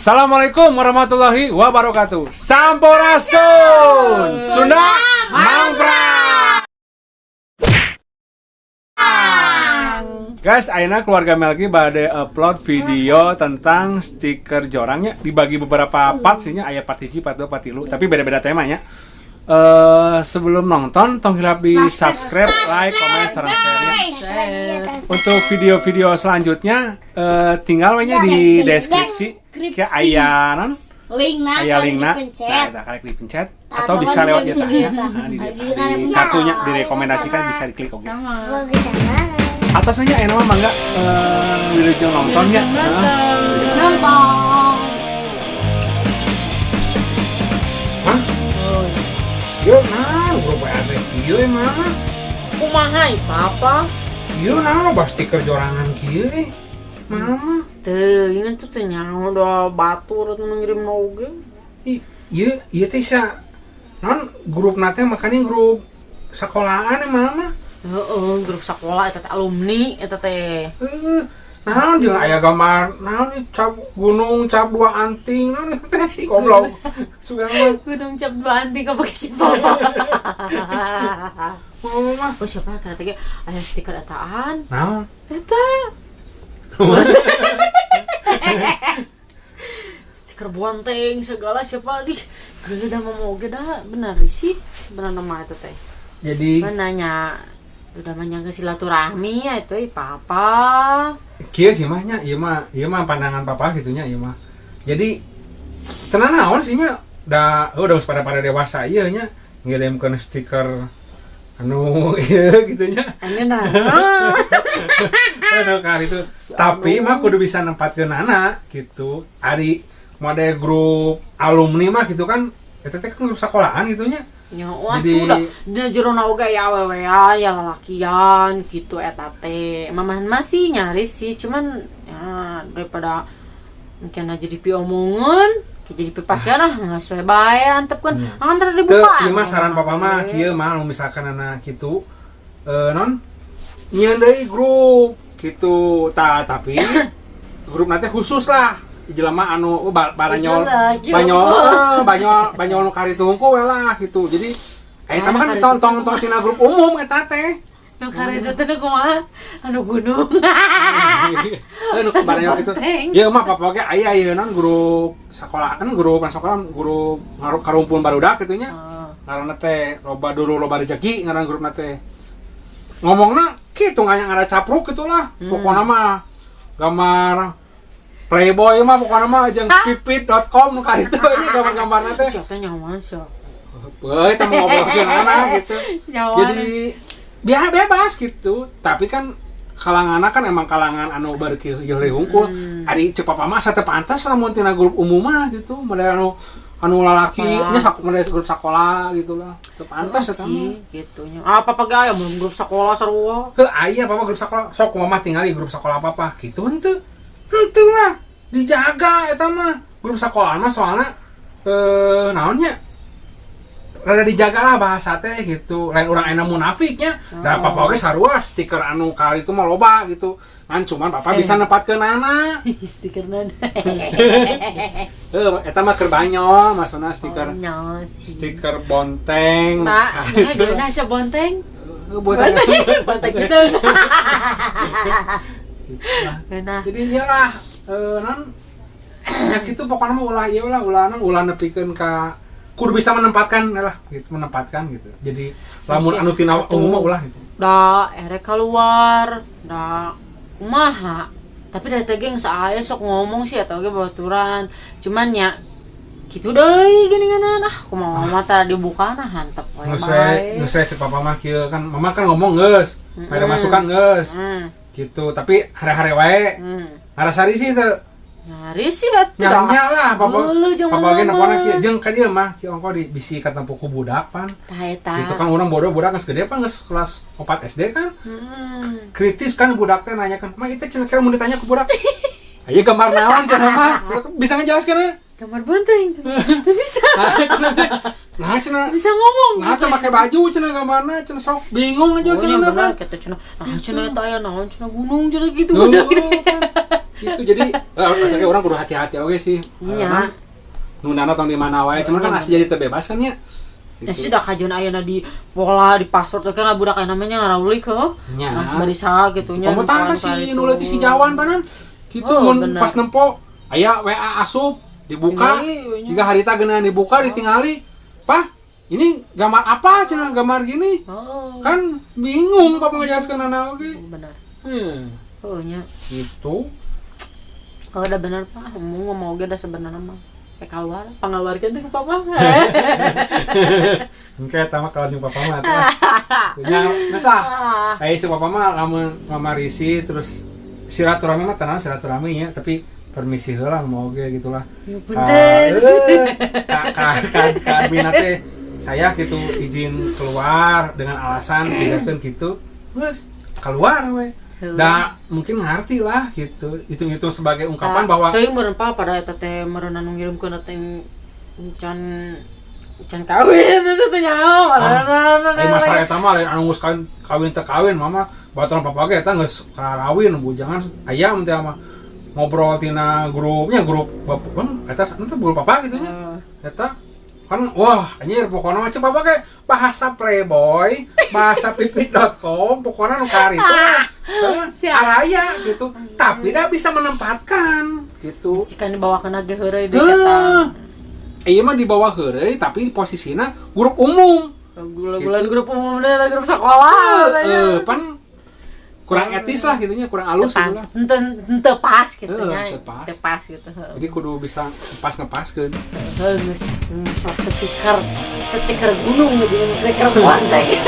Assalamualaikum warahmatullahi wabarakatuh. Sampurasun. Sunda Mangprang. Guys, ayeuna keluarga Melki bade upload video tentang stiker jorangnya, dibagi beberapa part sih nya, aya part 1, part 2, part 3, tapi beda-beda temanya. Sebelum nonton, tong hilap di subscribe, like, komen, sareng share-nya. Untuk video-video selanjutnya tinggal we nya di deskripsi kayak aya non Linkna aya kali linkna dipencet. Nah, eta karek dipencet atau Atau bisa kan lewat bisa ya di- nah, di, di- di kartunya direkomendasikan, bisa diklik, oke. Atasnya enak mah, mangga wilujeng nontonnya. Heeh. Nonton. Hah? Yo, nah, grup WA teh kieu emang mah. Kumaha ih, papa? Ieu nah loba stiker jorangan kieu ih. Mama. Teu, ini tuh teu nyaho da batur atuh nu ngirim oge. Ih, ieu ieu teh sa non grup teh, makanya grup sekolahan emang mah. Heeh, grup sekolah eta teh, alumni eta teh. Eh, naon jeung aya gambar naon ieu, cap gunung cap dua anting, naon ieu teh, goblok. Sugan mah. Gunung cap dua anting apa si papa? Mama mah. Oh, siapa kira teh aya stiker etaan? Naon? Eta. Stiker bonteng segala siapa ih. Geuleuh da mah oge da bener sih sebenarnya mah eta teh. Jadi Nanya udah mah ke silaturahmi ya itu ih papa. Kieu sih mah nya, ieu mah pandangan papa gitu nya ieu mah. Jadi tenang naon sih nya, da udah geus pada pada dewasa ieu nya, ngirimkeun stiker anu ieu gitu nya. Ini nah. Anu kali itu. Tapi mah kudu bisa nempatkeun anak gitu. Ari model grup alumni mah gitu kan, eta teh kan grup sekolahan gitu nya. Ya, wah Jadi- tuh dah dina jerona oge ya awewe ya, ya lalakian gitu eta teh. Mamahan masih nyaris sih, cuman ya daripada mungkin aja jadi piomongan, kayak jadi pipasian ah nggak sesuai bae antep kan antar Teu, dibuka. ieu mah saran papa mah kieu mah, lamun misalkan anak gitu non nyieun deui grup gitu ta, tapi grup nanti khusus lah jelema anu oh, baranyol Khusus lah, kieu. Banyol eh, banyol banyol nu karitu hungkul we lah gitu. Jadi eta mah kan Ah, tong tong tong tina grup umum eta teh. Nu karitu teh nu kumaha? Anu gunung. Eh, nu baranyol gitu. Bonteng. Ya mah papa oge aya ieu non grup sekolah kan, grup sekolah, grup ngarup karumpun barudak gitu nya. Ah. Ngaranna teh loba dulu loba rezeki ngaran grupna teh. Ngomongna kitu nganya ngara capruk gitu lah. Pokokna mah gambar Playboy mah pokokna mah jeung pipit.com nu karitu aja gambar-gambarna teh. Siapa nyawan sih? Beuh, eta mau ngobrolkeun anak gitu. Nyawan. Jadi biar bebas gitu, tapi kan kalangan kan emang kalangan anu bareukeun heureuy hungkul. Ari ceuk papa mah asa teu pantas lamun tina grup umum mah gitu, model anu anu lalaki nya sak model grup sakola gitu lah. Teu pantas eta mah. Sih gitu nya. Apa papa aya mun grup sekolah sarua? Heuh, aya papa grup sekolah. Sok mama tinggali grup sekolah papa gitu henteu. Henteu lah, dijaga eta mah. Grup sekolah mah soalnya eh naonnya rada dijaga lah bahasa teh gitu. Lain urang enak munafiknya da, papa oge sarua stiker anu kali itu mah loba gitu kan, cuman papa bisa nempatkeun anak. Stiker nana. Eh, eta mah keur banyol maksudna stiker. Oh, nya sih. Stiker bonteng. Pak, nah, gimana sih bonteng? Eh, bonteng. Bonteng gitu. Nah, jadi iyalah non ya gitu, pokoknya mah ulah ieu lah, ulah non ulah nepikeun ka kudu bisa menempatkan lah gitu, menempatkan gitu. Jadi lamun Masih, anu tina atuh. Umum mah ulah gitu. Da erek keluar, da kumaha. Tapi dari teh geus aya sok ngomong sih atau ge baturan. Cuman ya gitu deui geuningan ah kumaha mah tara dibuka nah hantep we Geus we bae. Geus we cek papa mah kieu kan, mama kan ngomong geus ada masukan geus gitu, tapi hare-hare wae. Ngarasa risih teu? Nyari sih atuh. Nya lah papa. Geuleuh jeung Papa ge mama. nepona kieu jeung ka dieu mah kieu ongko di bisi katempo ku budak pan. Tah eta. Gitu kan, urang bodoh, budak geus gede pan, geus kelas 4 SD kan. Kritis kan budak teh, nanya kan, "Mah itu cenah," kira mun ditanya ku budak, "Ayo gambar naon?" cenah mah bisa ngejelaskeun ya? Gambar bonteng. Teu bisa. Nah cenah teh, nah cenah Bisa ngomong. nah teu make baju cenah gambarna cenah, sok bingung Oh, ngejelaskeun iya apa. Bener kitu cenah. Nah cenah eta aya naon cenah, gunung cenah gitu. Tuh, Budak. kan. Gitu, jadi tapi urang kudu hati-hati oke sih. Nya. Nundana tong di mana wae, cuman kan asli jadi terbebas kan ya. Nah, sudah kajian ayeuna di pola di password teh kan budak aya namanya ngarauli heuh. Nya. Langsung barisa gitu nya. Kamu tante si nu leutik si Jawan panan. Gitu Oh, mun bener. pas nempo aya WA asup dibuka. Tingali, we nya. Jika harita geuna dibuka ditingali. "Pah, ini gambar apa?" cenah, gambar gini. Oh. Kan bingung papa ngejelaskeun anak oge. Benar. Oh nya. Gitu. Oh, udah bener, Pak. Mau ngomong oge dah sebenarnya mah. Kayak keluar, pangaluarkeun teh ke papa. Engke eta mah kalau jeung papa mah atuh. Nya geus lah. Kayak si papa mah lamun mama risi terus silaturahmi mah tenang silaturahmi ya, tapi permisi heula mau oge gitulah. Ya Ka bener. ka admin teh saya gitu izin keluar dengan alasan bejakeun gitu. Geus keluar we. Heuh. Da mungkin ngerti lah gitu. Hitung-hitung sebagai ungkapan bahwa teuing meureun, Pa, pada eta teh meureun anu ngirimkeun teh can can kawin itu teh nyaho. Eh, masalah eta mah lain anu geus kawin kawin teh kawin mama baturan papa ge eta geus karawin bujangan aya teh mah ngobrol tina grupnya, grup bapak kan eta eta grup papa gitu nya. Eta kan wah anjir, pokoknya macam papa ge bahasa playboy, bahasa pipi.com, pokoknya nu kari itu lah. Heeh, Siap. araya gitu, tapi dah bisa menempatkan gitu. Si kan dibawa kena ge heureuy deui Heuh. eta. Iya mah di bawah heureuy, tapi posisinya grup umum. Gula-gulaan grup umum deh, grup sekolah. Eh, pan kurang etis lah gitunya, kurang halus gitu lah. Ente ente pas gitu nya. Henteu pas. Henteu pas gitu. Heuh. Jadi kudu bisa pas ngepaskeun. Heuh, geus masalah stiker, stiker gunung jeung stiker kontek.